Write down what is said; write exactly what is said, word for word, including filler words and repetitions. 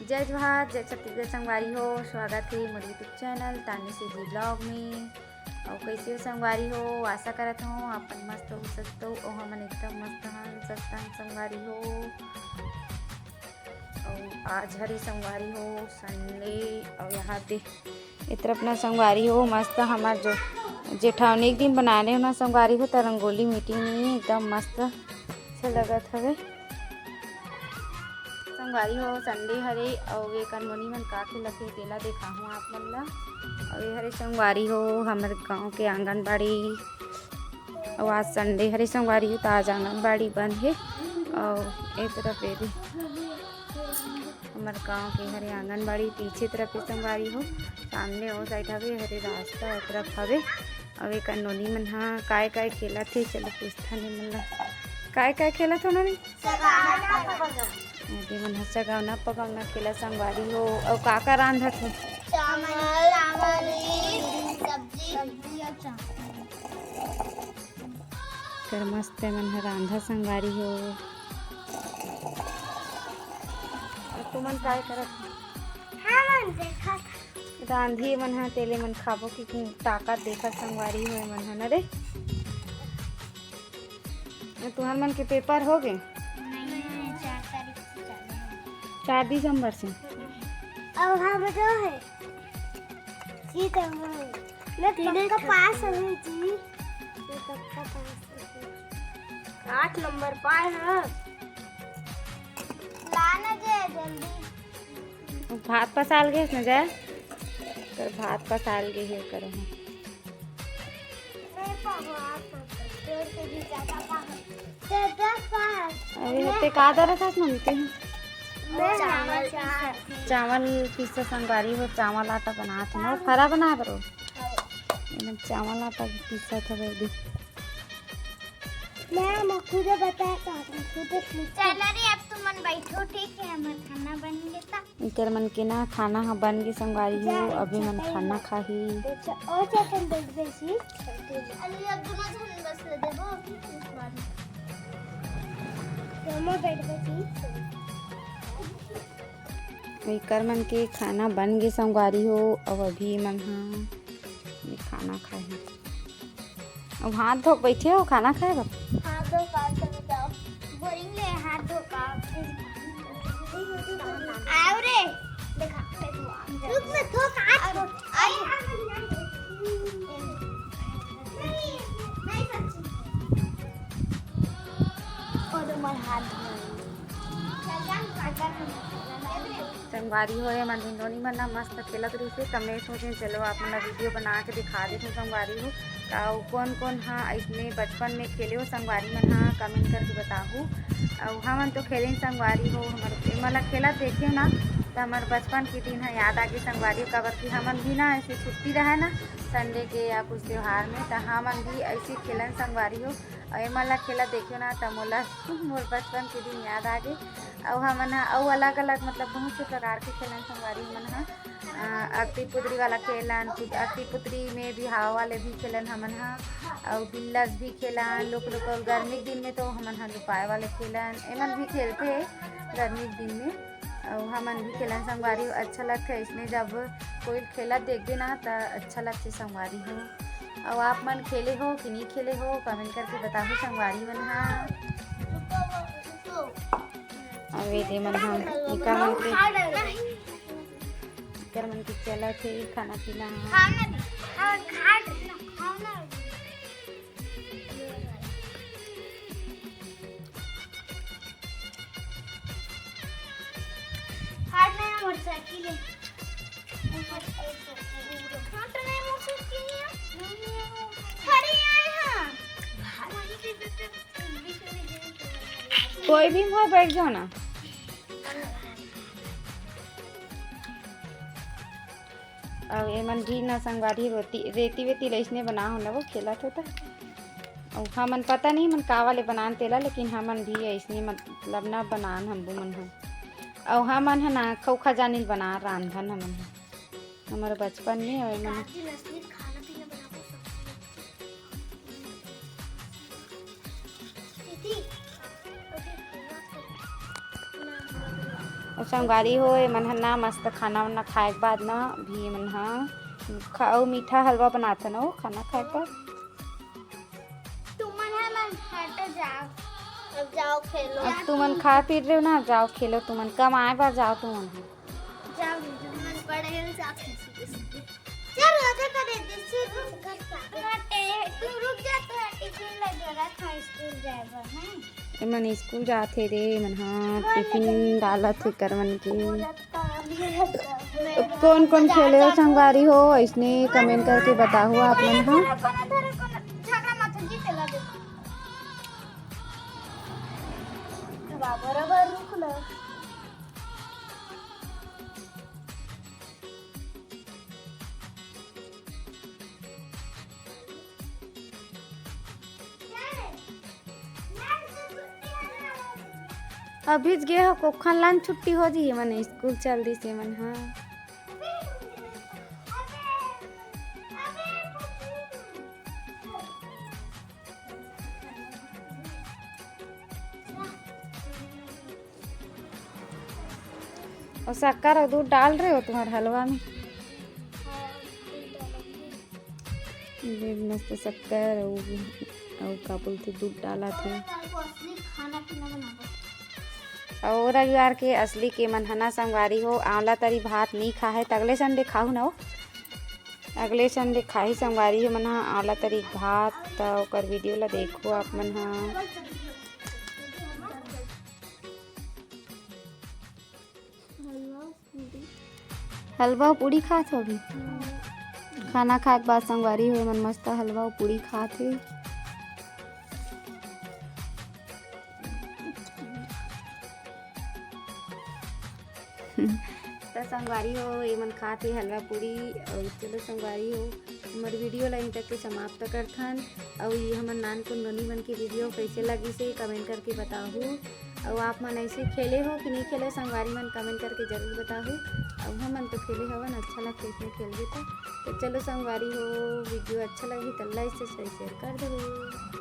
जय जोहार, जय छत्तीसगढ़ संगवारी हो, स्वागत हे मोर YouTube चैनल तानी सीधी ब्लॉग में। अउ कइसे हो संगवारी हो? आशा करत हूँ आप मन मस्त हो, स्वस्थ हो, अउ हमन एकदम मस्त हन, स्वस्थ हन संगवारी हो। अउ आज हरे संगवारी हो संडे, अउ यहाँ दे ए तरफ ना संगवारी हो मस्त हमर जो जेठौनी के दिन बनाने हो ना संगवारी हो, त रंगोली मीटिंग एकदम मस्त अच्छा लगत हवे। संगवारी हो संडे हरे, अउ ये कनमोनी मन का खेलत हे तेला देखाहूँ आप मन ला। अउ ये हरे संगवारी हो हमर गाँव के आंगनबाड़ी, अउ आज संडे हरे संगवारी हो, त आज आंगनबाड़ी बंद हे। अउ ए तरफ ये भी हमर गाँव के हरे आंगनबाड़ी, पीछे तरफ के संगवारी हो, सामने ओ साइड हवे हरे रास्ता, ए तरफ हवे। अउ एक नोनी मन हा काय काय खेलत हे, चलो पूछथन ए मन ला, काय काय खेलत हो नोनी? सगावना पगौना। दे मन हा सगावना पगौना खेला संगवारी हो। अउ का का रांधत हो? चावल, चावल, सब्जी, सब्जी अउ चावल। कर मस्त ए मन हा रांधा संगवारी हो। अउ तुमन काय करत हो? हमन देखत रांधी मन हा, तेले मन खाबो कि ताकत देखत संगवारी हो ए मन हा न रे। तुहर मन के पेपर हो गे? नहीं, चार तारीख से चालू है। चार दिसंबर से। अब हम जो है, ठीक है, मैं, मैं पक्का पास हूँ जी। मैं पक्का पास हूँ। आठ नंबर पाए हैं। लाना जे जल्दी। भात पसाल गे न जा, कर भात पसाल गे हे करो। अरे, ते का दरत हस मम्मी ते? मैं चावल, चावल। चावल पीसा संगवारी हो, चावल आटा बनात हो, फरा बना करो। हाँ। एमन चावल आटा पीसा था बेबी। मैं, मैं खुदे बताया था, खुदे सीखा। चलो रे, अब तुमन बैठो, ठीक है, हमर खाना बन गया था। इकर मन के ना खाना ह बन गे संगवारी हो, अभी मन खाना खाही। और क्या अपन बैठ बैठी? अरे, अब दोनों झन बस ले देबो, अभी कुछ बात नहीं। दोनों बैठ बैठी। इकर मन के खाना बन गे संगवारी हो, अब अभी मन हा ये खाना खाही। अब हाथ धो के बैठे हो खाना खाए बर? हाथ धो के आओ, तो बताओ। बोरिंग ले हाथ धो के आओ। आओ रे। देखा, रुक, मैं धो के आ, अरे, अरे। नहीं, नहीं, सच्ची। और तुम्हारे हाथ धो। चल जा, चल जा। संगवारी हो, ये मन नोनी मन ना मस्त खेलत रहिसे, त मैं सोचें चलो आप मन ला वीडियो बना के दिखा देथों संगवारी हो। त अउ कोन कोन हा अइसने बचपन में खेले हो संगवारी मन हा, कमेंट करके बताहू। अउ हमन तो खेलेन संगवारी हो, हमर एमन ला खेलत देखे ना, त हमर बचपन के दिन हा याद आगे संगवारी हो, काबर कि हमन भी ना ऐसे छुट्टी रहे ना संडे के या कुछ त्योहार में, त हमन भी ऐसे खेलन संगवारी हो। अउ एमन ला खेलत देखे ना, त मोला मोर बचपन के दिन याद आगे। अउ हमन ह अउ अलग-अलग, मतलब, बहुत से प्रकार के खेलन संगवारी हमन ह। अ, अक्ती पुतरी वाला खेलन, पुत-, अक्ती पुतरी में बिहाव वाले भी खेलन हमन ह, अउ बिल्लस भी खेलन, लोक लोक, अउ गर्मी के दिन में तो हमन ह लुकाए वाले खेलन, एमन भी खेलथे गर्मी के दिन में। अउ हमन भी खेलन संगवारी हो, अच्छा लगथे अइसने जब कोई खेलत देखबे ना त अच्छा लगथे संगवारी हो। अउ आप मन खेले हो कि नहीं खेले हो, कमेंट करके बताहू संगवारी मन हा। अउ ये दे मन हा, इकर मन के, इकर मन के चलत हे खाना पीना। खाना, खाना, खाना। फाड़ नया मोटरसाइकिल है। फाड़ नया मोटरसाइकिल है। खड़ी आए हाँ। कोई भी वहाँ बैठ जाओ ना। अउ एमन भी ना संगवारी रोती, रेती वेती ल अइसने बना हो ना, वो खेलत होता। अउ हमन पता नहीं मन का वाले बनान तेला, लेकिन हमन भी अइसने मतलब ना बनान हमबो मन ह। अउ हमन ह ना खौखा जानिल बना रांधन हमन ह। हमर बचपन में अउ एमन दादी लक्ष्मी खाना पीना बनाबो सब। दीदी, अउ संगवारी हो, एमन ह ना मस्त खाना वाना खाए के बाद ना भी एमन ह खा-, अउ मीठा हलवा बनाथन ओ खाना खाए के बाद। तुमन ह मन हटो, जाओ, अब जाओ खेलो। अब तुमन खा पी रहे हो ना, जाओ खेलो, तुमन कमाए बर जाओ तुमन ह। जाओ, तुमन पढ़े ल जाओ, सीधे सीधे। चल, रोजा करे दे, फिर रुक जा। तू रुक जा, तो टिफिन ले जरूरत है स्कूल जाए बर, हैं? एमन स्कूल जाथे रे, एमन ह टिफिन डालत हे करवन के। कोन कोन खेले हो संगवारी हो, अइसने कमेंट करके बताहू आप मन ह। झगड़ा मत हो, जीते लगे। बराबर रुक लो। अभी गे हो, कोखन लान छुट्टी हो जी, मन स्कूल चल दिस मन। हाँ, और शक्कर और दूध डाल रहे हो तुम्हारे हलवा में? ये मस्त शक्कर और, और का बोलते, दूध डाला थे। और रविवार के असली के मन ह ना संगवारी हो, आंवला तरी भात नहीं खा है, त अगले संडे खाहू ना हो। अगले संडे खाही संगवारी हो मन ह आंवला तरी भात, त ओकर वीडियो ला देखो आप मन ह। हलवा पूड़ी खात हो अभी। खाना खाए के बाद संगवारी हो मन मस्त हलवा पूड़ी खात हे। त संगवारी हो, ये मन खात हे हलवा पूड़ी। और चलो संगवारी हो, हमर वीडियो ला यहीं तक के समाप्त करथन। और ये हमर नानकुन नोनी मन के वीडियो कैसे लगी से कमेंट करके बताहू। और आप मन ऐसे खेले हो कि नहीं खेले, संगवारी मन कमेंट करके जरूर बताहू। अब हमन तो खेले हवन, अच्छा लगथे इसमें खेलबे तो। तो चलो संगवारी हो, वीडियो अच्छा लगी तो लाइक से शेयर कर दो।